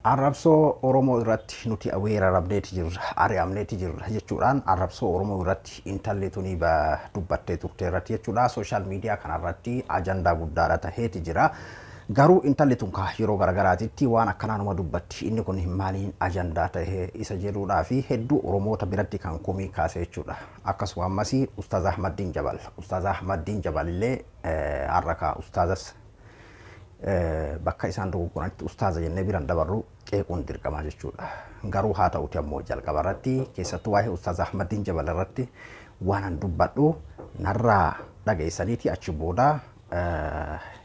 Arrabsoo Oromoo irratti nuti weeraramneeti jirra, ari'amneeti jirra jechuudhaan arrabsoo Oromoo irratti intalli tuni dubbattee turte irratti jechuudha. Social media kanarratti ajandaa guddaadha taheeti jira. Garuu intalli tun yeroo garagaraatitti waan akkanaa numa dubbatti. Inni kun maaliin ajandaa tahee isa jedhuudhaa fi hedduu Oromoota biratti kan komii kaase jechuudha. Akkasuma ammas Ustaaz Ahmaddiin Jabal. Ustaaz Ahmaddiin Jabal illee har'a kaa ustaazas bakka isaan dogoggoranitti ustaaza jennee biraan dabarru qeequun dirqama jechuudha. Garuu haa ta'uti ammoo jalqaba irratti keessattuu waa'ee Ustaaz Ahmaddiin Jabal irratti waan an dubbadhu narraa dhageessaniiti achi booda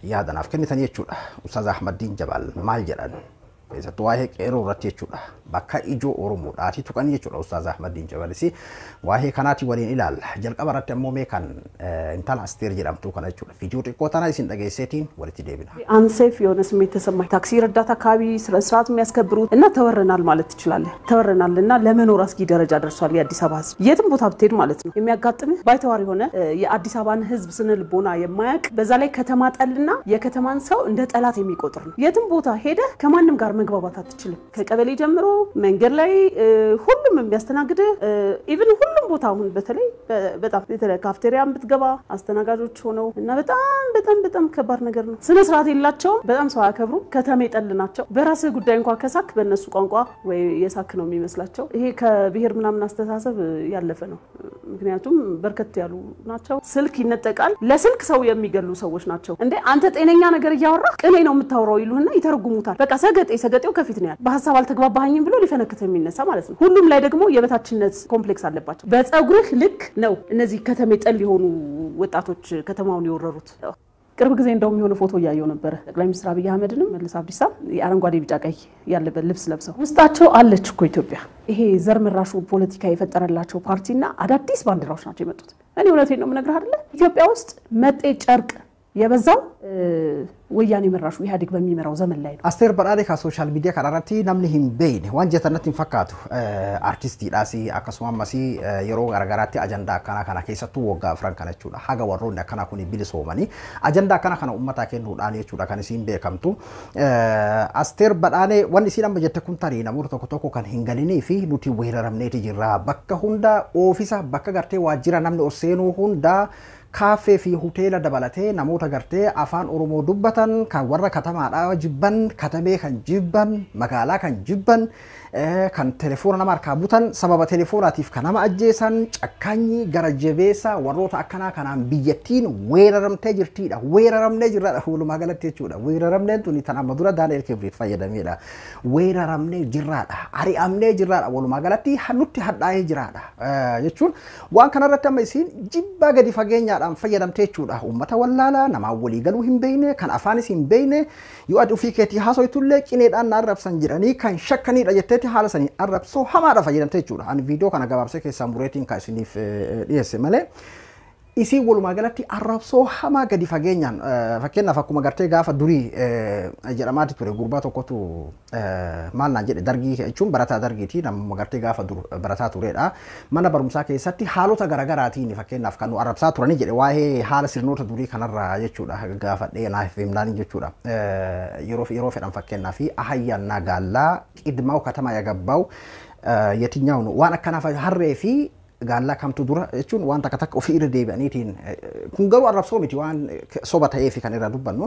yaadanaaf kennitanii jechuudha. Ustaaz Ahmaddiin Jabal maal jedhan? Keessattuu waa'ee qeerroo irratti jechuudha. Bakka ijoo Oromoodhaati tuqanii jechuudha Ustaaz Ahmaddiin Jabalis. Waa'ee kanaati waliin ilaalla. Jalqaba irratti ammoo mee kan intala Asteer jedhamtu kana jechuudha. Viidiyoo xiqqoo tana isin dhageesseetiin walitti deebina. አንሴፍ የሆነ ስሜት ተሰማኝ። ታክሲ ረዳት አካባቢ ስነ ስርዓት የሚያስከብሩት እና ተወረናል ማለት ትችላለህ። ተወረናል እና ለመኖር አስጊ ደረጃ ደርሷል የአዲስ አበባ ሕዝብ የትም ቦታ ብትሄድ ማለት ነው። የሚያጋጥምህ ባይተዋር የሆነ የአዲስ አበባን ሕዝብ ስነ ልቦና የማያውቅ፣ በዛ ላይ ከተማ ጠልና የከተማን ሰው እንደ ጠላት የሚቆጥር ነው። የትም ቦታ ሄደህ ከማንም ጋር መግባባት አትችልም። ከቀበሌ ጀምሮ መንገድ ላይ ሁሉም የሚያስተናግድህ፣ even ሁሉም ቦታ፣ አሁን በተለይ በጣም ካፍቴሪያን ብትገባ አስተናጋጆች ሆነው እና በጣም በጣም በጣም ከባድ ነገር ነው። ስነ ስርዓት የላቸውም። በጣም ሰው አያከብሩም። ከተሜ ጠል ናቸው። በራስህ ጉዳይ እንኳ ከሳክ በእነሱ ቋንቋ ወይ የሳክ ነው የሚመስላቸው። ይሄ ከብሔር ምናምን አስተሳሰብ ያለፈ ነው። ምክንያቱም በርከት ያሉ ናቸው። ስልክ ይነጠቃል። ለስልክ ሰው የሚገሉ ሰዎች ናቸው። እንዴ አንተ ጤነኛ ነገር እያወራህ ቅኔ ነው የምታወራው ይሉህና ይተረጉሙታል። በቃ ሰገጤ ሰገጤው ከፊት ነው ያለ። በሀሳብ አልተግባባኸኝም ብሎ ሊፈነክት የሚነሳ ማለት ነው። ሁሉም ላይ ደግሞ የበታችነት complex አለባቸው። በፀጉርህ ልክ ነው እነዚህ ከተሜ ጠል የሆኑ ወጣቶች ከተማውን የወረሩት። ቅርብ ጊዜ እንደውም የሆነ ፎቶ እያየው ነበረ። ጠቅላይ ሚኒስትር አብይ አህመድንም መለስ አብዲሳ የአረንጓዴ ቢጫ ቀይ ያለበት ልብስ ለብሰው፣ ውስጣቸው አለች እኮ ኢትዮጵያ። ይሄ ዘር መራሹ ፖለቲካ የፈጠረላቸው ፓርቲና አዳዲስ ባንዲራዎች ናቸው የመጡት። እኔ እውነቴን ነው የምነግርህ አይደለ? ኢትዮጵያ ውስጥ መጤ ጨርቅ የበዛው ወያኔ መራሹ ኢህአዴግ በሚመራው ዘመን ላይ ነው። Asteer Badhaadhee kan social media kanarratti namni hin beekne waan jettan natti hin fakkaatu. Artistiidhaas akkasuma ammas yeroo garagaraatti ajandaa akkanaa kana keessattuu waggaa 4 kana jechuudha. Haga warroonni akkanaa kun bilisoomanii ajandaa akkana kana uummataa kennuudhaan jechuudha kan isiin beekamtu. Asteer Badhaadhee wanni isiin amma jette kun tarii namoota tokko tokko kan hin galinii fi nuti weeraramneeti jirra. Bakka hunda oofisa bakka gartee waajjira namni ol seenuu hunda kaaffee fi hoteela dabalatee namoota gartee afaan Oromoo dubbatan kan warra katamaadhaa jibban, katamee kan jibban, magaalaa kan jibban, kan telefoona nama harkaa butan, sababa telefoonaatiif kan nama ajjeesan, cakkaanyi gara jabeessa warroota akkanaa kanaan biyyattiin weeraramtee jirtiidha. Weeraramnee jirradha walumaa galatti jechuudha. Weeraramneen tuni tan amma dura Daani'el Kibrit fayyadameedha. Weeraramnee jirraadha. Ari'amnee jirraadha walumaa galatti nutti hadhaa'ee jiraadha. Jechuun waan kanarratti amma isiin jibbaa gadi fageenyaadhaan fayyadamtee jechuudha. Uummata wallaalaa namaa walii galuu hin beekne, kan afaanis hin beekne, yoo ati ofii keetii haasoytullee qineedhaan na arrabsan jedhanii kan shakkanidha jetteeti haala sanii arrabsoo hamaadha fayyadamtee jechuudha. Ani viidiyoo kana gabaabsee keessaa mureetiin kan isiniif dhiyeesse malee. Isii walumaa galatti arrabsoo hamaa gadi fageenyaan, fakkeenyaaf akkuma gartee gaafa durii jedhamaati ture, gurbaa tokkotu maal naan jedhe, dargii jechuun barataa dargiiti, namuma gartee gaafa dur barataa turedha. Mana barumsaa keessatti haalota garagaraatiin fakkeenyaaf kan nu arrabsaa turanii jedhe, waa'ee haala sirnoota durii kanarraa jechuudha gaafadhee naaf himnaan jechuudha. Yeroo fedhan fakkeenyaaf አህያና ጋላ ቅድማው ከተማ የገባው የትኛው ነው waan akkanaaf harree fi gaallaa kamtu dura jechuun waan takka takka ofii irra deebi'aniitiin, kun garuu arrabsoo miti, waan soba ta'eef kan irraa dubbannu.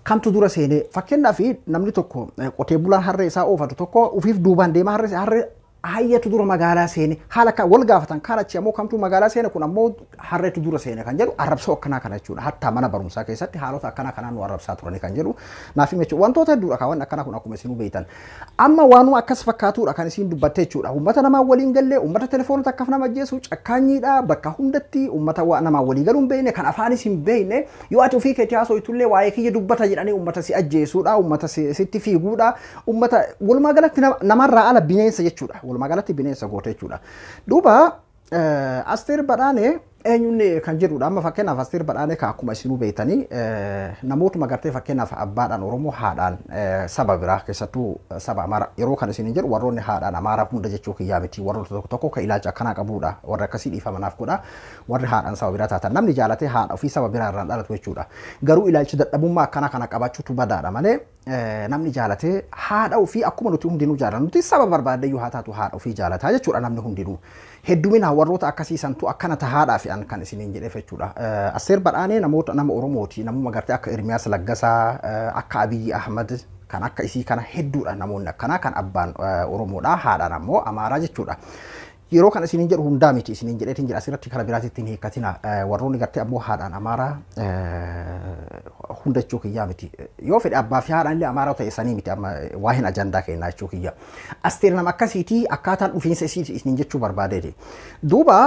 Kamtu dura seenee, fakkeenyaaf namni tokko qotee bulaan harree isaa oofatu tokko ofiif duubaan deema, harree ahayyatu dura magaalaa seene haala kan wal gaafatan kan achi ammoo kamtu magaalaa seene, kun ammoo harreetu dura seene kan jedhu arrabsoo akkanaa kana jechuudha. Hattaa mana barumsaa keessatti haalota akkanaa kanaan nu arrabsaa turani kan jedhu naaf hime jechuudha. Wantoota hedduudha kaawwan akkanaa kun akkuma isinuu beektan. Amma waanuma akkas fakkaatudha kan isiin dubbatte jechuudha. Uummata namaa waliin gallee, uummata telefoona takkaaf nama ajjeesu, cakkaanyiidha, bakka hundatti uummata namaa walii galuu hin beekne, kan afaanis hin beekne, yoo ati ofii keetii haasofitullee waa'ee kiyya dubbata jedhanii uummata si ajjeesuudha, uummata sitti fiiguudha, uummata walumaa galatti namarraa ala bineensa jechuudha. Walumaa galatti bineensa goote jechuudha. Duuba Asteer Badhaanee eenyuun kan jedhudha. Amma fakkeenyaaf Asteer Badhaanee kan akkuma isinuu beektanii namootuma gartee fakkeenyaaf abbaadhaan Oromoo haadhaan saba biraa, keessattuu saba Amaaraa yeroo kan isin jedhu, warroonni haadhaan Amaaraa hunda jechuu kiyyaa miti, warroota tokko tokko kan ilaalcha akkanaa qabudha, warri akkasii dhiifamanaaf godha, warri haadhaan saba biraa taatan, namni jaalatee haadha ofii saba biraa irraan dhalatu jechuudha. Garuu ilaalchi dadhabummaa akkanaa kana qabaachuutu badaadha malee namni jaalatee haadha ofii akkuma nuti hundinuu jaalannutti saba barbaaddeyyuu haa taatu haadha ofii jaalataa jechuudha namni hundinuu. Hedduminaan warroota akkasiisantu akkana tahaadhaa fi an kan isiniin jedheef jechuudha. Asteer Badhaanee namoota nama Oromooti. Namuma gartee akka Ermiyaas Laggasaa, akka Abiyyi Ahmad kan akka isii kana hedduudha namoonni akkanaa kan abbaan Oromoodha haadhaan ammoo Amaaraa jechuudha. Yeroo kana isiniin jedhu hundaa miti isiniin jedheetiin jedha asirratti kara biraatti hin hiikkatina. Warroonni gartee ammoo haadhaan Amaaraa hunda jechuu kiyyaa miti. Yoo fedhe abbaa fi haadhaan illee Amaaraa ta'e sanii miti amma waa hin ajandaa kennaa jechuu kiyya. Asteer nama akkasiitii akkaataan dhufiinsa isii isiniin jechuu barbaadeeti. Duuba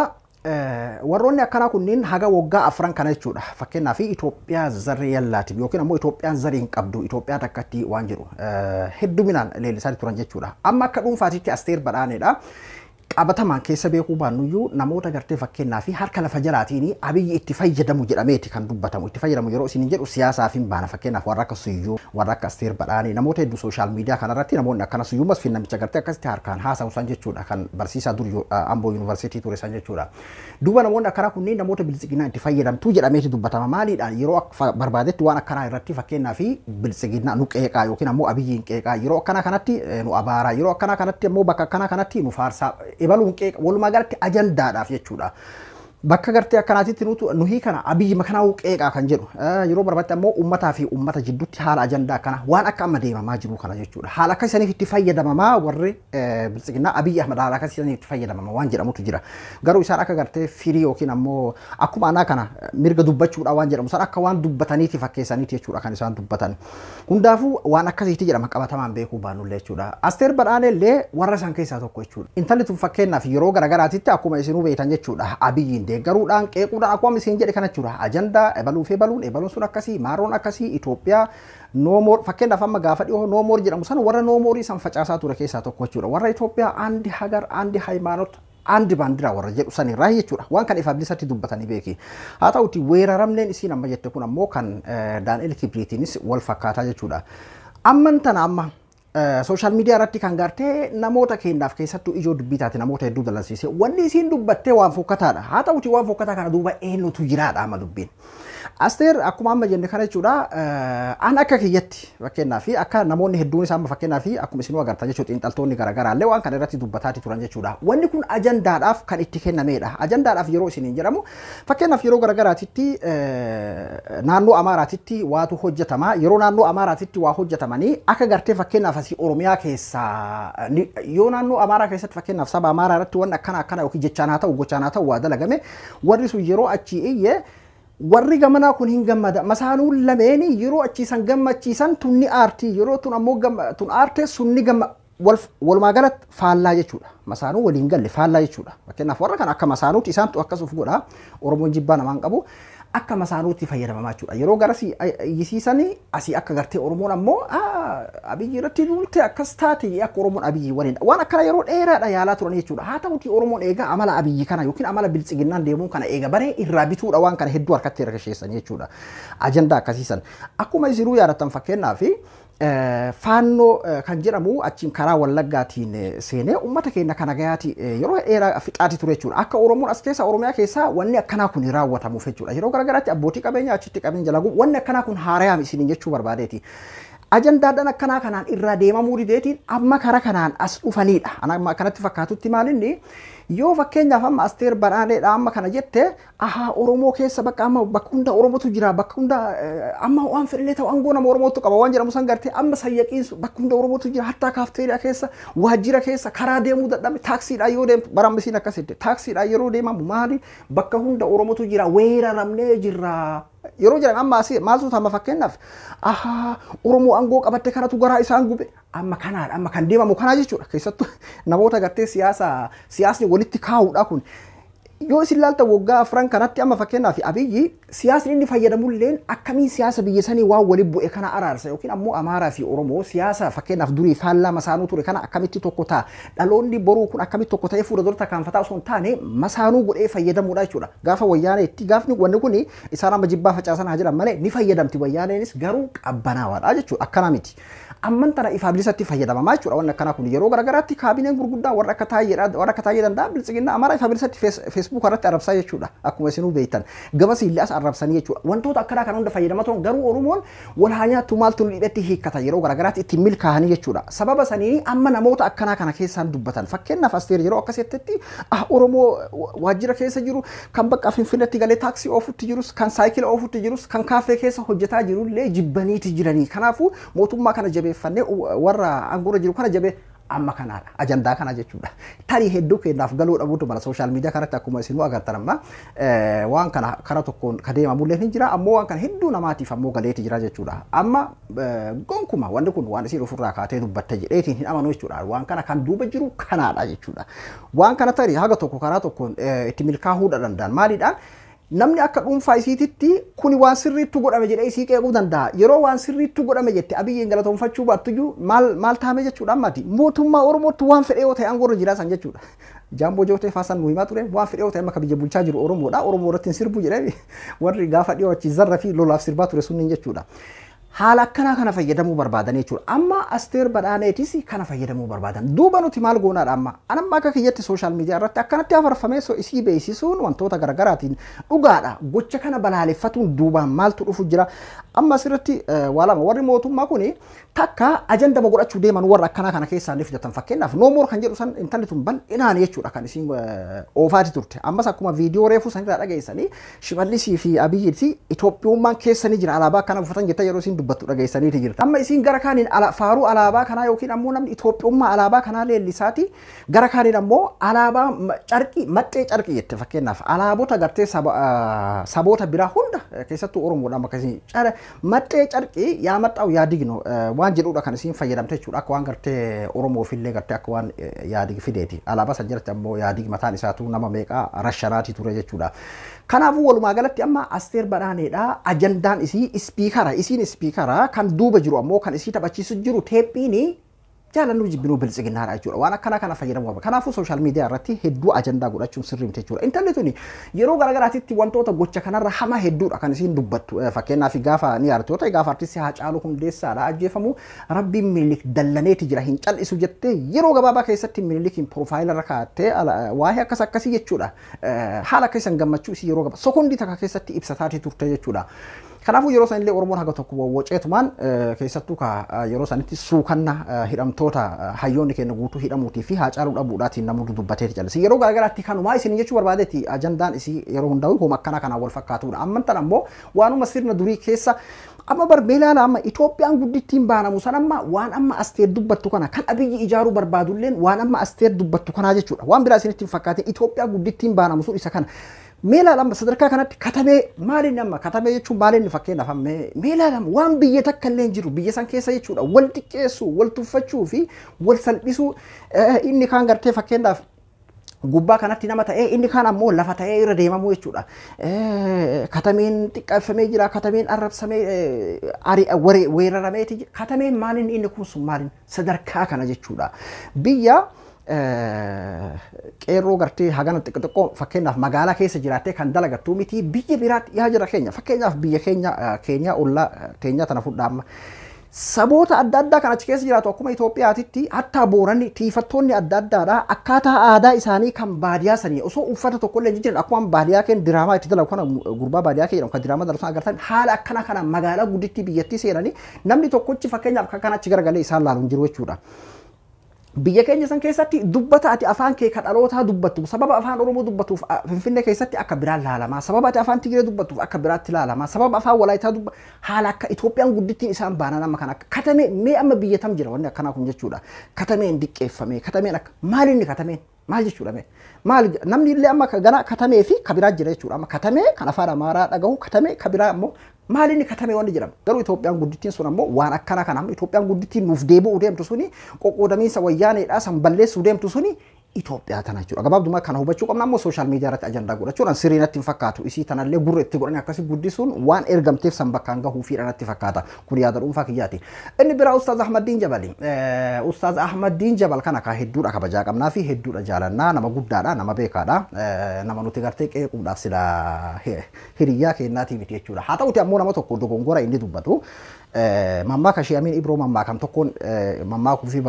warroonni akkanaa kunniin haga waggaa 4 kana jechuudha. Fakkeenyaaf Itoophiyaa zarri yallaati yookiin ammoo Itoophiyaan zarii hin qabdu Itoophiyaa takkatti waan jedhu hedduminaan leellisaa turan jechuudha. Amma akka dhuunfaatitti Asteer Badhaaneedha. Qabatamaan keessa beekuu baannuyyuu namoota gartee fakkeenyaa fi harka lafa jalaatiin Abiyyi itti fayyadamu jedhameeti kan dubbatamu. Itti fayyadamu yeroo isin jedhu siyaasaaf hin baana. Fakkeenyaaf warra akka Suyyuu, warra akka Asteer Badhaanee namoota hedduu sooshaal miidiyaa kanarratti namoonni akkana Suyyuu Masfiin namicha gartee akkasitti harkaan haasa'u san jechuudha kan barsiisaa dur Amboo Yuunivarsiitii ture san jechuudha. Duuba namoonni akkanaa kunneen namoota biltsiginaa itti fayyadamtuu jedhameeti dubbatama. Maaliidhaan yeroo barbaadetti waan akkanaa irratti fakkeenyaa fi biltsiginaa nu qeeqaa yookiin ammoo Abiyyiin qeeqaa yeroo akkanaa kanatti nu abaaraa yeroo akkanaa kanatti ammoo bakka akkanaa kanatti nu faarsaa ebaluun qeeqa walumaa galatti ajandaadhaaf jechuudha. Bakka gartee akkanaatitti nuhi kana Abiyyi makanaa'uu qeeqaa kan jedhu yeroo barbaadde ammoo uummataa fi uummata jidduutti haala ajandaa akkana waan akka amma deemamaa jiru kana jechuudha. Haala akka isaniif itti fayyadamamaa warri biltsiginnaa Abiyyi Ahmad haala akka isaniif itti fayyadamamaa waan jedhamutu jira. Garuu isaan akka gartee firii yookiin ammoo akkuma anaa kana mirga dubbachuudha waan jedhamu isaan akka waan dubbataniiti fakkeessaniiti jechuudha kan isaan dubbatan. Hundaafuu waan akkasiitti jedhama qabatamaan beekuu baanullee jechuudha. Asteer Badhaanee illee warra isaan keessaa tokko jechuudha. Intalli tun fakkeenyaaf yeroo garaagaraatitti akkuma isinuu beektan jechuudha Abiyyiin deeggaruudhaan qeequudhaan akkuma isin jedhe kana jechuudha. Ajandaa ebaluu fi ebaluun ebaluun sun akkasii maaroon akkasii Itoophiyaa noomoor fakkeenyaaf amma gaafa dhiyoo noomoor jedhamu sana warra noomoorii san facaasaa ture keessaa tokko jechuudha. Warra Itoophiyaa andi hagar andi hayimaanot andi baandiraa warra jedhu sanirraa jechuudha. Waan kan ifa bilisatti dubbatanii beeki. Haa ta'uti weeraramneen isiin amma jette kun ammoo kan Daani'el Kibriitiinis wal fakkaataa jechuudha. Amman tana amma sooshaal miidiyaa irratti kan gartee namoota keenyaaf keessattuu ijoo dubbii taate namoota hedduu dallansiise. Wanni isiin dubbattee waan fokkataadha. Haa ta'uti waan fokkataa kana duuba eenyutu jiraadha amma dubbiin. Asteer akkuma amma jenne kana jechuudha an akka kiyyatti fakkeenyaaf akka namoonni hedduun isaan fakkeenyaaf akkuma isinuu agartan jechuudha xiinxaltoonni garaagaraa illee waan kana irratti dubbataati turan jechuudha. Wanni kun ajandaadhaaf kan itti kennameedha. Ajandaadhaaf yeroo isiniin jedhamu fakkeenyaaf yeroo garaagaraatitti naannoo Amaaraatitti waatu hojjetama. Yeroo naannoo Amaaraatitti waa hojjetamanii akka gartee fakkeenyaaf asii Oromiyaa keessaa yoo naannoo Amaaraa keessatti fakkeenyaaf saba Amaaraa irratti wanni akkana akkana yookiin jechaan haa ta'u gochaan haa ta'u waa dalagame warri sun yeroo achii iyyee warri gamanaa kun hin gammada. Masaanuun lameeni yeroo achiisan gammachiisan tunni aartii yeroo tun ammoo tun aartee sunni gamma walumaa galatti faallaa jechuudha. Masaanuu waliin galle faallaa jechuudha. Fakkeenyaaf warra kana akka masaanuutti isaantu akkas of godha. Oromoon jibbaa namaan qabu. Akka masaanuutti fayyadamamaa jechuudha. Yeroo garasii iyyisiisanii asii akka gartee Oromoon ammoo Abiyyi irratti duulte akkas taate akka Oromoon Abiyyi waliin waan akkana yeroo dheeraadha yaalaa turan jechuudha. Haa ta'uti Oromoon eegaa amala Abiyyi kana yookiin amala biltsiginnaan deemuu kana eega baree irraa bituudha waan kana hedduu harkatti hirkisheessan jechuudha. Ajandaa akkasiisan. Akkuma isinuu yaadattan fakkeenyaaf faannoo kan jedhamu achiin karaa Wallaggaatiin seenee uummata keenya kana gayaati yeroo dheeraa fixaati ture jechuudha. Akka Oromoon as keessa Oromiyaa keessaa wanni akkanaa kun raawwatamuuf jechuudha. Yeroo garaagaraatti abbootii qabeenyaa achitti qabeenya jala gubu wanni akkanaa kun haarayaam isiniin jechuu barbaadeeti. Ajandaadhaan akkanaa kanaan irraa deemamuu dideetiin amma karaa kanaan as dhufanidha. Amma akkanatti fakkaatutti maalinni yoo fakkeenyaaf amma Asteer Badhaaneedha amma kana jette ahaa Oromoo keessa bakka amma bakka hunda Oromootu jira bakka hunda amma waan fedhillee ta'u aangoo nama Oromootu qaba waan jedhamu san gartee amma sayyaqiinsu bakka hunda Oromootu jira hattaa kaafteeriyaa keessa waajjira keessa karaa deemuu dadhabe taaksiidhaan yoo deemtu barambisiin akkas jette taaksiidhaan yeroo deemamu maali bakka hunda Oromootu jira weeraramnee jirra. Yeroo jedhan amma asii maaltu amma fakkeenyaaf ahaa Oromoo aangoo qabatte kanatu garaa isaan gube amma kanaadha amma kan deemamu kanaa jechuudha. Keessattuu namoota gartee siyaasa siyaasni walitti kaa'uudha kun yoo isin ilaaltan waggaa 4 kanatti amma fakkeenyaaf Abiyyi siyaasni inni fayyadamulleen akkamiin siyaasa biyya sanii waan waliin bu'e kana araarsa yookiin ammoo Amaaraa fi Oromoo siyaasa fakkeenyaaf durii faallaa masaanuu ture kana akkamitti tokko ta'a dhaloonni boruu kun akkamitti tokko ta'ee fuula dura tarkaanfataa osoo hin taane masaanuu godhee fayyadamuudha jechuudha. Gaafa wayyaanee itti gaafni wanni kun isaan amma jibbaa facaasan haa jiran malee ni fayyadamti wayyaaneenis garuu qabbanaawaadha jechuudha akkana miti. Amman tana ifaa bilisatti fayyadamamaa jechuudha. Wanni akkanaa kun yeroo garaagaraatti kaabineen gurguddaan warra akka taa'ee danda'a biltsiginnaa Amaaraa ifaa bilisatti feesbuuk irratti arrabsaa jechuudha. Akkuma isinuu beektan gamas illee as arrabsanii jechuudha. Wantoota akkanaa kan hunda fayyadamaa turan garuu Oromoon wal haa nyaattu maaltu nu dhibhetti hiikkata yeroo garaagaraatti ittiin milkaa'anii jechuudha. Sababa sanii amma namoota akkanaa kana keessaan dubbatan. Fakkeenyaaf Asteer yeroo akkasitti Oromoo waajjira keessa jiru kan bakka Finfinneetti galee taaksii oofutti jirus kan saayikila oofutti jirus kan kaafee keessa hojjetaa jirullee jibbaniiti jiranii. Kanaafuu mootummaa kana jabeeffannee warra aangoorra jiru kana jabee amma kanaadha. Ajandaa kana jechuudha. Tarii hedduu kennaaf galuu dhabuutu mala sooshaal miidiyaa kanatti akkuma isinuu agartan amma waan kana karaa tokkoon ka deemamullee ni jira ammoo waan kana hedduu namaatiif ammoo galeeti jira jechuudha. Amma gonkuma wanni kun waan isin ofirraa kaatee dubbatte jedheetiin hin amanu jechuudha. Waan kana kan duuba jiru kanaadha jechuudha. Waan kana tarii haga tokko karaa tokkoon itti milkaa'uu danda'an maaliidhaan? Namni akka dhuunfaa isiititti kuni waan sirriittu godhame jedhee isii qeequu danda'a. Yeroo waan sirriittu godhame jette Abiyyiin galatoonfachuu baattuyyuu maal taame jechuudha ammaati. Mootummaa Oromootti waan fedhee yoo ta'e aangoorra jiraa san jechuudha. Jaamboo Jootee faasan nu himaa ture waan fedhee yoo ta'e amma akka biyya bulchaa jiru Oromoodha. Oromoo irratti hin sirbu jedhee warri gaafa dhiyoo achi zarra fi lolaaf sirbaa ture sunniin jechuudha. Haala akkanaa kana fayyadamuu barbaadan jechuudha. Amma Asteer Badhaaneetis kana fayyadamuu barbaadan. Duuba nuti maal goonaadha amma? Anamma akka kiyyatti sooshaal miidiyaa irratti akkanatti afarfamee isii beeksisuun wantoota garaagaraatiin dhugaadha. Gocha kana balaaleffatuun duubaan maaltu dhufu jira? Amma asirratti waa lama warri mootummaa kuni takka ajandama godhachuu deeman warra akkanaa kana keessaa ni fidatan. Fakkeenyaaf no more kan jedhu san intalli tun bal'inaan jechuudha kan isiin oofaati turte. Ammas akkuma viidiyoo reefuu sanirraa dhageessanii Shimallisii fi Abiyyiiti Itoophiyummaan keessa ni jira alaabaa akkana uffatan jettee yeroo isiin dubbattu dhageessaniiti jirta. Amma isiin gara kaaniin faaruu alaabaa kanaa yookiin ammoo namni Itoophiyummaa alaabaa kanaa leellisaati. Gara kaaniin ammoo alaabaa carqii maxxee carqii jette fakkeenyaaf alaabota gartee saboota biraa hunda keessattuu Oromoodha amma akkasiin maxxee carqii yaa maxxaa'u yaa dignu waan jedhudha kan isiin fayyadamte jechuudha. Akka waan gartee Oromoofillee gartee akka waan yaadig fideeti. Alaabaa san jalatti ammoo yaadig mataan isaatu nama meeqaa rashanaati ture jechuudha. Kanaafuu walumaa galatti amma Asteer Badhaaneedha. Ajandaan isii ispiikara. Isiin ispiikara kan duuba jiru ammoo kan isii taphachiisu jiru teephiini jaalannuu jibbinuu biltsiginnaadha jechuudha. Waan akkanaa kana fayyadamuu qaba. Kanaafuu sooshaal miidiyaa irratti hedduu ajandaa godhachuun sirrii miti jechuudha. Intalli tuni yeroo garaagaraatitti wantoota gocha kanarra hama hedduudha kan isiin dubbattu. Fakkeenyaaf gaafa ni yaadatu yoo ta'e gaafa artistii Haacaaluu Hundeessaadha ajjeefamu Rabbiin Minilik dallaneeti jira hin cal'isu jettee yeroo gabaabaa keessatti Minilikiin piroofaayila irra kaa'attee waa'ee akkas akkasii jechuudha. Haala akka isan gammachuu isii yeroo gabaabaa sekondii takka keessatti ibsataati turte jechuudha. Kanaafuu yeroo sanillee Oromoon haga tokko wawwaceetumaan keessattuu yeroo sanitti suukanna hidhamtoota hayyoonni keenya guutuu hidhamuutii fi Haacaaluu dhabuudhaatiin namoota dubbateeti callise. Yeroo garaagaraatti kanumaa isin jechuu barbaadeeti ajandaan isii yeroo hundaa'u homa akkana kanaan wal fakkaatudha. Amman tan ammoo waanuma sirna durii keessa amma barbeelaala amma Itoophiyaan guddittiin baanamu san amma waan amma Asteer dubbattu kana kan Abiyyi ijaaruu barbaadulleen waan amma Asteer dubbattu kanaa jechuudha. Waan biraa isinitti hin fakkaatin Itoophiyaa guddittiin baanamu sun isa kana. Meelaa amma sadarkaa kanatti katamee maaliin amma katamee jechuun maaliin fakkeenyaaf amma meelaa amma waan biyya takka illee hin jiru biyya san keessa jechuudha wal xiqqeessuu wal tuffachuu fi wal salphisuu inni kaan gartee fakkeenyaaf gubbaa kanatti nama ta'ee inni kaan ammoo lafa ta'ee irra deemamuu jechuudha. Katameen xiqqeeffamee jira katameen arrabsamee weerarameeti jira katameen maaliin inni kun sun maaliin sadarkaa kana jechuudha. Biyya qeerroo gartee hagana xiqqoo fakkeenyaaf magaalaa keessa jiraattee kan dalagattuu miti biyya biraatti yaa jira keenya fakkeenyaaf biyya keenya keenya ollaa teenyaa tana fudhaa amma. Saboota adda addaa kan achi keessa jiraatu akkuma Itoophiyaatitti hatta booranni tiifattoonni adda addaadha akkaataa aadaa isaanii kan baadiyaa sanii osoo uffata tokkollee hin jijjiirin akkuma baadiyaa keenya diraamaa itti dalagu kana gurbaa baadiyaa keenya jedhamu kan diraamaa dalagu sana agartan haala akkana kana magaalaa guddittii biyyattii seenanii namni tokkochi fakkeenyaaf kan achi garagalee isaan laalu hin jiru jechuudha. Biyya keenya san keessatti dubbata ati afaan kee kan dhalootaa dubbattu sababa afaan Oromoo dubbattuuf Finfinnee keessatti akka biraan laalamaa sababa ati afaan Tigree dubbattuuf akka biraatti laalamaa sababa afaan Walaayitaa dubba haala akka Itoophiyaan guddittiin isaan baanan amma kan akka katamee mee amma biyya tam jira wanni akkanaa kun jechuudha katameen diqqeeffamee katameen akka maalinni katameen maal jechuudha mee maal namni illee amma gana katamee fi kabiraa jira jechuudha amma katamee kan afaan Amaaraa dhagahu katamee kabiraa ammoo maalinni katamee wanni jedhamu garuu Itoophiyaan guddittiin sun ammoo waan akkana kana amma Itoophiyaan guddittiin nuuf deebi'uu deemtu suni qoqqoodamiinsa wayyaaneedha san balleessuu deemtu suni Itoophiyaa tana jechuudha. Gabaabdumaa kana hubachuu qabna ammoo sooshaal miidiyaa irratti ajandaa godhachuudhaan sirrii natti hin fakkaatu. Isii tanallee gurra itti godhanii akkasii guddisuun waan ergamteef san bakkaan gahuu fi natti fakkaata. Kun yaada dhuunfaa kiyyaati. Inni biraa Ustaaz Ahmaddiin Jabali. Ustaaz Ahmaddiin Jabal kana ka hedduudha kabajaa qabnaa fi hedduudha jaalannaa nama guddaadha nama beekaadha. Nama nuti gartee qeequudhaaf sila hiriyyaa kennaatii miti jechuudha. Haa ta'uti ammoo nama tokko dogongora inni dubbatu. Mammaaka Sheek Amiin Ibroo mammaakan tokkoon mammaakuu fi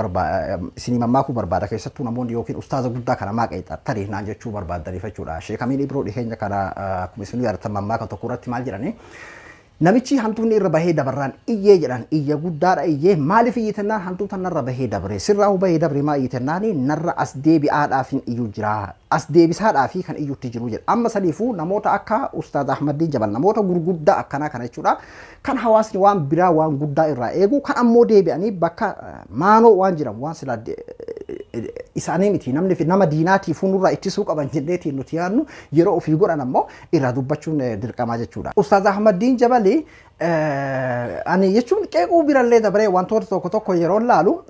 isinii mammaakuu barbaada keessattuu namoonni yookiin ustaaza guddaa kana maaqa tarii naan jechuu barbaadaniif jechuudha. Sheek Amiin Ibroo dhiheenya kana akkuma isin yaadatan mammaaka tokko irratti maal jedhanii namichi hantuunni irra bahee dabarraan iyyee jedhan iyya guddaadha iyyee maaliif iyyitannaan hantuuta narra bahee dabre sirraa bahee dabre maa iyyitannaan narra as deebi'aadhaaf hin iyyu jira as deebisaadhaaf kan iyyutti jiru jedha. Amma saniifuu namoota akka Ustaaz Ahmaddiin Jabal namoota gurguddaa akkanaa kana jechuudha kan hawaasni waan biraa waan guddaa irraa eegu kan ammoo deebi'anii bakka maanoo waan jiran waan silaa isaanii miti namni nama diinaatiif nurraa ittisuu qaban jenneetiin nuti yaadnu yeroo ofii godhan ammoo irraa dubbachuun dirqamaa jechuudha. Ustaaz Ahmaddiin Jabali ani jechuun qeequu birallee dabaree wantoota tokko tokko yeroo laalu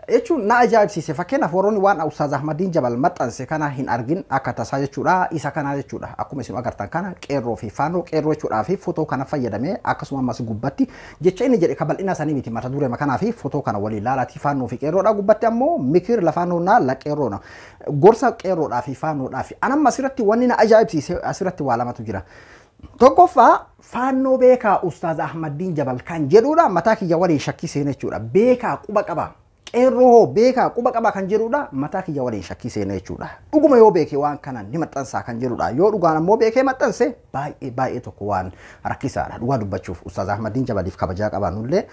jechuun na ajaa'ibsiise. Fakkeenyaaf warroonni waan Ustaaz Ahmaddiin Jabal maxxanse kana hin argin akka tasaa jechuudha. Isa kana jechuudha. Akkuma isin agartan kana qeerroo fi faannoo qeerroo jechuudhaa fi footoo kana fayyadamee akkasuma ammas gubbatti jecha inni jedhe kabal'ina isaanii miti mata duree kanaa fi footoo kana waliin laalatii faannoo fi qeerroodha. Gubbatti ammoo mikir lafaannoonnaa la qeerroodha. Gorsa qeerroodhaa fi faannoodhaa fi anamma asirratti wanni na ajaa'ibsiise asirratti waa lamatu jira. Tokkoffaa faannoo beekaa Ustaaz Ahmaddiin Jabal kan jedhudha mataa kiyya waliin shakkii seene jechuudha. Beekaa quba qaba. Qeerroo hoo beekaa quba qaba kan jedhudha mataa kiyya waliin shakkii seene jechuudha. Dhuguma yoo beekee waan kana ni maxxansaa kan jedhudha. Yoo dhugaan ammoo beekee maxxanse baay'ee baay'ee tokko waan rakkisaadha. Dhugaa dubbachuuf Ustaaz Ahmaddiin Jabaliif kabajaa qabaanullee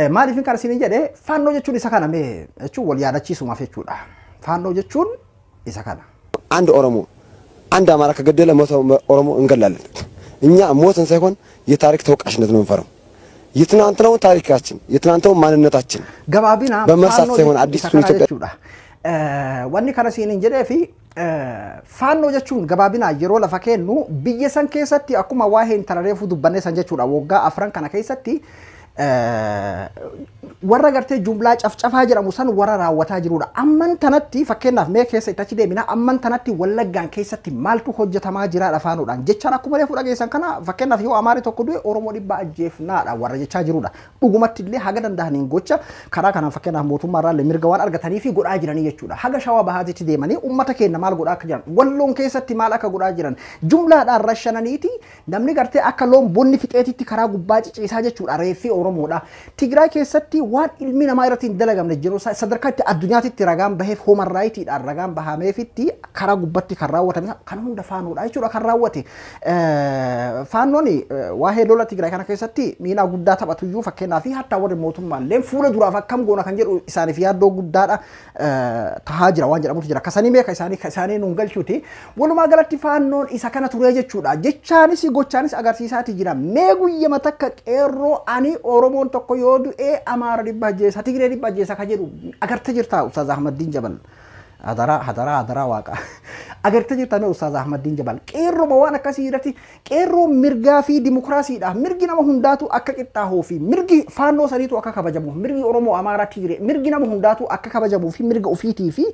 maaliif kan isin jedhe faannoo jechuun isa kana mee jechuun wal yaadachiisumaaf jechuudha. Faannoo jechuun isa kana. አንድ ኦሮሞ አንድ አማራ ከገደለ 100 ኦሮሞ እንገላለን። እኛ ሞትን ሳይሆን የታሪክ ተወቃሽነት ነው የምንፈራው። የትናንትናውን ታሪካችን የትናንትናውን ማንነታችን gabaabina በመርሳት ሳይሆን አዲሱን ኢትዮጵያ jechuudha. Wanni kana siin hin jedhee fi faannoo jechuun gabaabina yeroo lafa kennu biyya san keessatti akkuma waa'ee intala reefuu dubbanne san jechuudha. Waggaa afran kana keessatti warra gartee jumlaa cafcafaa jedhamu san warra raawwataa jirudha. Amman tanatti fakkeenyaaf mee keessa itti achi deemina amman tanatti Wallaggaan keessatti maaltu hojjetamaa jiraadha faanoodhaan jechaan akkuma reefuu dhageessan kana fakkeenyaaf yoo Amaari tokko du'e Oromoo dhibba ajjeefnaadha warra jechaa jirudha. Dhugumatti illee haga danda'aniin gocha karaa kanaan fakkeenyaaf mootummaa irraa mirga waan argatanii fi godhaa jiranii jechuudha. Haga Shawaa Bahaatitti deemanii uummata keenya maal godhaa akka jiran Walloon keessatti maal akka godhaa jiran jumlaadhaan rashananiiti namni gartee akka loon bonni fixeetitti karaa gubbaa ciciisaa jechuudha reeffii Oromoodha. Tigraay keessatti waan ilmi namaa irratti hin dalagamne jiru sadarkaa itti addunyaatitti ragaan baheef human rightiidhaan ragaan bahameefitti karaa gubbatti kan raawwatame kan hunda faanoodha jechuudha kan raawwate. Faannoon waa'ee lola Tigraay kana keessatti miinaa guddaa taphatuyyuu fakkeenyaa fi hattaa warri mootummaallee fuula duraaf akkam goona kan jedhu isaaniif yaaddoo guddaadha tahaa jira waan jedhamutu jira. Kasanii meeqa isaanii nuun galchuuti. Walumaa galatti faannoon isa kana turee jechuudha. Jechaanis gochaanis agarsiisaati jira. Mee guyyama takka qeerroo ani Oromoon tokko yoo du'e Amaara dhibba ajjeesa Tigree dhibba ajjeesa kan jedhu agartee jirta Ustaaz Ahmaddiin Jabal. Hadaraa hadaraa hadaraa waaqa. Agartee jirta mee Ustaaz Ahmaddiin Jabal. Qeerroo waan akkasii irratti qeerroo mirgaa fi dimokiraasiidha. Mirgi nama hundaatu akka qixxaahuu fi mirgi faannoo saniitu akka kabajamuuf mirgi Oromoo Amaaraa Tigree mirgi nama hundaatu akka kabajamuu fi mirga ofiitii fi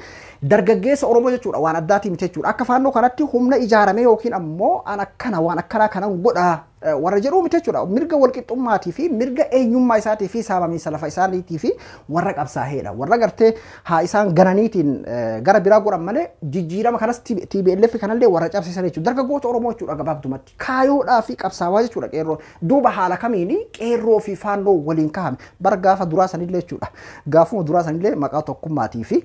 dargaggeessa Oromoo jechuudha waan addaatii miti jechuudha. Akka faannoo kanatti humna ijaarame yookiin ammoo an akkana waan akkanaa kanan godhaa warra jedhu miti jechuudha. Mirga walqixxummaatii fi mirga eenyummaa isaatii fi saamamiinsa lafa isaaniitii fi warra qabsaa'eedha. Warra gartee haa isaan gananiitiin gara biraa godhan malee jijjiirama kanas TPLF kanallee warra cabsiisan jechuudha. Dargaggoota Oromoo jechuudha gabaabdumatti. Kaayoodhaa fi qabsaawaa jechuudha qeerroo. Duuba haala kamiini qeerroo fi faannoo waliin kaa'ame. Bara gaafa duraa sanillee jechuudha. Gaafuma duraa sanillee maqaa tokkummaatii fi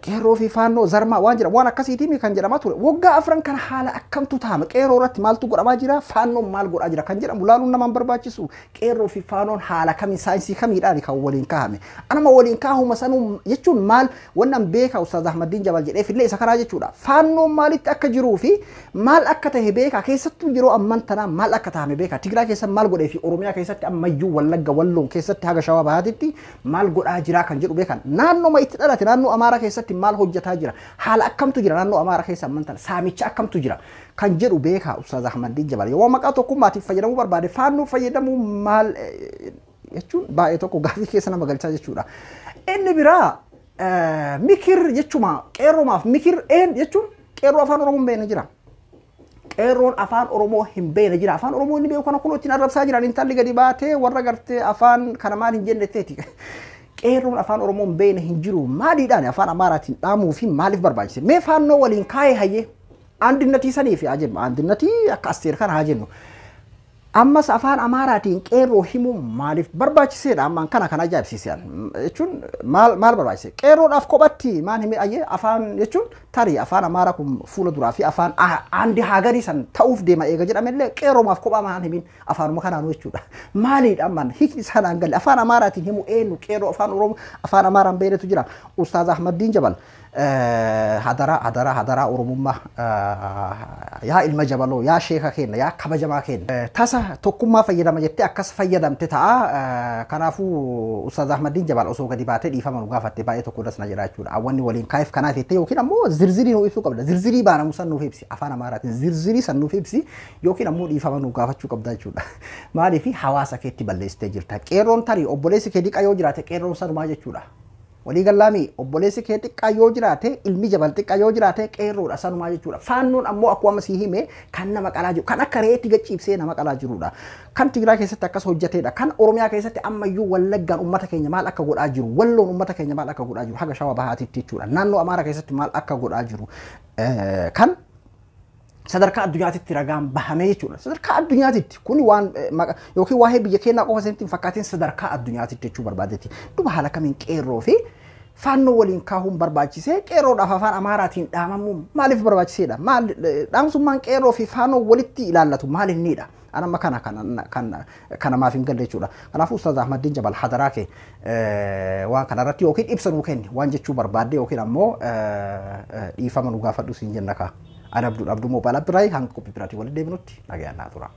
qeerroo fi faannoo zarmaa waan jedhamu waan akkasiitiin kan jedhamaa ture. Waggaa afran kana haala akkamtu taa'ame qeerroo irratti maaltu godhamaa jira faannoon maal godhaa jira kan jedhamu laaluun nama hin barbaachisu. Qeerroo fi faannoon haala kamiin saayinsii kamiidhaan kan waliin kaa'ame. Anama waliin kaa'uma sanuu jechuun maal wannan beekaa Ustaaz Ahmaddiin Jabal jedheef illee isa kanaa jechuudha. Faannoon maalitti akka jiruu fi maal akka tahe beekaa keessattuu yeroo amman tanaa maal akka tahame beekaa. Tigraay keessa maal godhee fi Oromiyaa keessatti ammayyuu Wallagga Walloon keessatti haga Shawaa Bahaatitti maal godhaa jira kan jedhu beekan. Naannoo itti dhalate naannoo Amaaraa keessatti maal hojjetaa jira haala akkamtu jira naannoo Amaaraa keessa amman tana saamicha akkamtu jira kan jedhu beekaa Ustaaz Ahmaddiin Jabal. Yoo maqaa tokkummaatiif fayyadamuu barbaade faannoo fayyadamuu maal jechuun baay'ee tokko gaafii keessa nama galchaa jechuudha. Inni biraa mikir jechuma qeerroomaaf mikir een jechuun qeerroo afaan Oromoo hin beekne jira. Qeerroon afaan Oromoo hin beekne jira. Afaan Oromoo inni beeku kana kun ittiin arrabsaa jiran intalli gadi baatee warra gartee afaan kana maal hin jenne teeti. Qeerroon afaan Oromoo hin beekne hin jiru. Maaliidhaan afaan Amaaraatiin dhaamuu fi maaliif barbaachise? Mee faannoo waliin kaa'ee hayyee andinnatii sanii fi haa jennu. Andinnatii akka asteer kana haa jennu. Ammas afaan Amaaraatiin qeerroo himuun maaliif barbaachiseedha? Ammaan kana kan ajaa'ibsiisan jechuun maal maal barbaachise? Qeerroodhaaf kophatti maan hime ayyee afaan jechuun tarii afaan Amaaraa kun fuula duraa fi afaan andi hagarii san ta'uuf deema eega jedhamellee qeerroomaaf kophaa maan himin afaanuma kanaanuu jechuudha. Maaliidha ammaan hiikni isaan hin galle afaan Amaaraatiin himu eenyu qeerroo afaan Oromoo afaan Amaaraan beeletu jira. Ustaaz Ahmaddiin Jabal hadaraa hadaraa hadaraa Oromummaa yaa ilma jabaloo yaa sheeka keenya yaa kabajamaa keenya tasa tokkummaa fayyadama jettee akkas fayyadamte ta'a. Kanaafuu Ustaaz Ahmaddiin Jabal osoo gadi baatee dhiifama nu gaafatte baay'ee tokko das na jedha jechuudha. Wanni waliin kaa'eef kanaaf jettee yookiin ammoo zirzirii nu ibsuu qabda. Zirzirii baanamu san nuuf ibsi afaan Amaaraatiin zirzirii san nuuf ibsi yookiin ammoo dhiifama nu gaafachuu qabda jechuudha. Maaliif hawaasa keetti balleessitee jirta. Qeerroon tarii obboleessi kee diqa yoo jiraate qeerroon sanumaa jechuudha. Walii gallaami obboleessi kee xiqqaa yoo jiraate ilmi jabal xiqqaa yoo jiraate qeerroodha sanumaa jechuudha. Faannoon ammoo akkuma sii hime kan nama qalaa jiru kan akka re'eetti gachiibsee nama qalaa jirudha. Kan Tigraay keessatti akkas hojjetedha. Kan Oromiyaa keessatti ammayyuu Wallaggaan uummata keenya maal akka godhaa jiru Walloon uummata keenya maal akka godhaa jiru haga Shawaa Bahaatiitti jechuudha. Naannoo Amaaraa keessatti maal akka godhaa jiru kan sadarkaa addunyaatitti ragaan bahamee jechuudha. Sadarkaa addunyaatitti kun waan yookiin waa'ee biyya keenyaa qofa isinitti hin fakkaatin sadarkaa addunyaatitti jechuu barbaadetti. Duba haala kamiin qeerroo fi faannoo waliin kaahuun barbaachisee qeerroodhaaf afaan Amaaraatiin dhaamamuun maaliif barbaachiseedha? Maal dhaamsummaan qeerroo fi faannoo walitti ilaallatu maal inniidha? An amma kana kana kana maaf hin galle jechuudha. Kanaafuu Ustaaz Ahmaddiin Jabal hadaraa kee waan kanarratti yookiin ibsa nuu kenni waan jechuu barbaadde yookiin ammoo dhiifama nu gaafadhu siin jenna kaa. Ani Abduu Abduu Moobaayil Abduraayi hanga qophii biraatiin walitti deebinutti nagayaan naa tura.